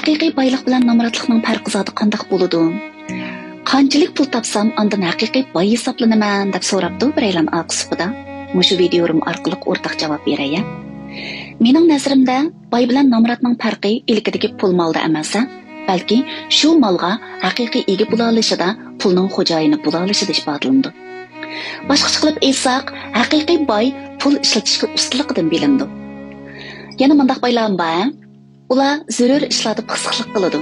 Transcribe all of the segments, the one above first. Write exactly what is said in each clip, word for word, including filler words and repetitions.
ھەقىقىي بايلىق بىلەن نامراتلىقنىڭ پەرقى زادى قانداق بولىدۇ؟ قانچىلىك پۇل تاپسام، ئاندىن ھەقىقىي باي ھېسابلىنىمەن، دەپ سوراپتۇ بىرەيلەن ئارقا سۇپىدا. مۇشۇ ۋىدىيو يولۇم ئارقىلىق ئورتاق جاۋاب بېرەي. مېنىڭ نەزىرىمدە، باي بىلەن نامراتنىڭ پەرقى ئىلكىدىكى پۇل مالدا ئەمەس، بەلكى شۇ مالغا ھەقىقىي ئىگە بولالىشىدا، پۇلنىڭ خوجايىنى بولالىشىدا ئىپادىلىنىدۇ. باشقىچە قىلىپ ئېيتساق، ھەقىقىي باي پۇل ئىشلىتىشكە ئۇستىلىقىدىن بىلىنىدۇ. يەنە مۇنداق بايلارمۇ بار، ھە؟ ئۇلار زۆرۈر ئىشلاردا پىخسىقلىق قىلىدۇ.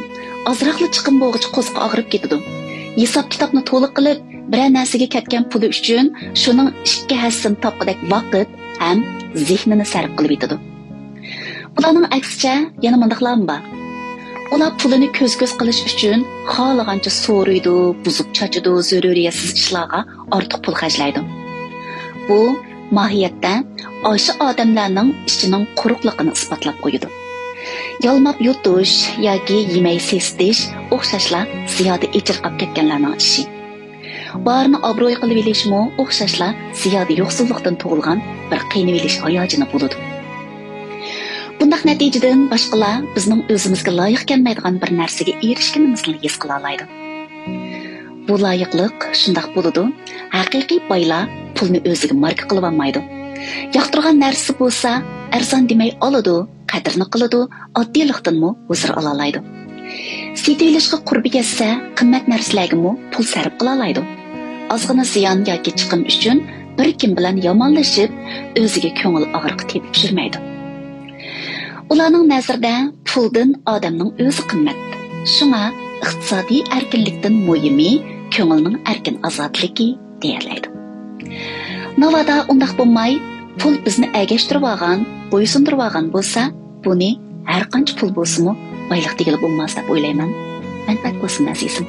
ئازراقلا چىقىم بولغۇچە قورسىقى ئاغرىپ كېتىدۇ. ھېساب-كىتابنى تولا قىلىپ، بىرەر نەرسىگە كەتكەن پۇلى ئۈچۈن شۇنىڭ ئىككى ھەسسىسىنى تاپقۇدەك ۋاقىت ھەم زېھنىنى سەرپ قىلىۋېتىدۇ. بۇلارنىڭ ئەكسىچە يەنە مۇنداقلارمۇ بار. ئۇلار پۇلىنى كۆز-كۆز قىلىش ئۈچۈن خالىغانچە سورۇيدۇ، بۇزۇپ چاچىدۇ، زۆرۈرىيەتسىز ئىشلارغا ئارتۇق پۇل خەجلەيدۇ. بۇ ماھىيەتتە ئاشۇ ئادەملەرنىڭ ئىچىنىڭ قۇرۇقلۇقىنى ئىسپاتلاپ قويىدۇ. يالماپ يۇتۇش ياكى يېمەي سېسىتىش ئوخشاشلا زىيادە ئېچىرقاپ كەتكەنلەرنىڭ ئىشى. بارىنى ئابرۇي قىلىۋېلىشمۇ ئوخشاشلا زىيادە يوقسۇللۇقتىن تۇغۇلغان بىر قىينىۋېلىش ھاياجىنى بولىدۇ. بۇنداق نەتىجىدىن باشقىلار بىزنىڭ ئۆزىمىزگە لايىق كەلمەيدىغان بىر نەرسىگە ئېرىشكىنىمىزنى ھېس قىلالايدۇ. بۇ لايىقلىق شۇنداق بولىدۇ، ھەقىقىي بايلار پۇلنى ئۆزىگە ماركا قىلىۋالمايدۇ. ياقتۇرغان نەرسىسى بولسا، ئەرزان دېمەي ئالىدۇ، قەدرىنى قىلىدۇ، ئاددىيلىقتىنمۇ ھۇزۇر ئالالايدۇ. سېتىۋېلىشقا قۇربى يەتسە، قىممەت نەرسىلەرگىمۇ پۇل سەرپ قىلالايدۇ. ئازغىنا زىيان ياكى چىقىم ئۈچۈن بىر كىم بىلەن يامانلىشىپ، ئۆزىگە كۆڭۈل ئاغرىقى تېپىپ يۈرمەيدۇ. ئۇلارنىڭ نەزىرىدە پۇلدىن ئادەمنىڭ ئۆزى قىممەت. شۇڭا ئىقتىسادىي ئەركىنلىكتىن مۇھىمى كۆڭۈلنىڭ ئەركىن ئازادىلىكى دېيەلەيدۇ. ناۋادا ئۇنداق بولماي، پۇل بىزنى ئەگەشتۈرۈۋالغان، بويسۇندۇرۇۋالغان بولسا، بۇنى ھەر قانچە پۇل بولسىمۇ بايلىق دېگىلى بولماس دەپ ئويلايمەن. مەنپەئەت بولسۇن ئەزىزىم.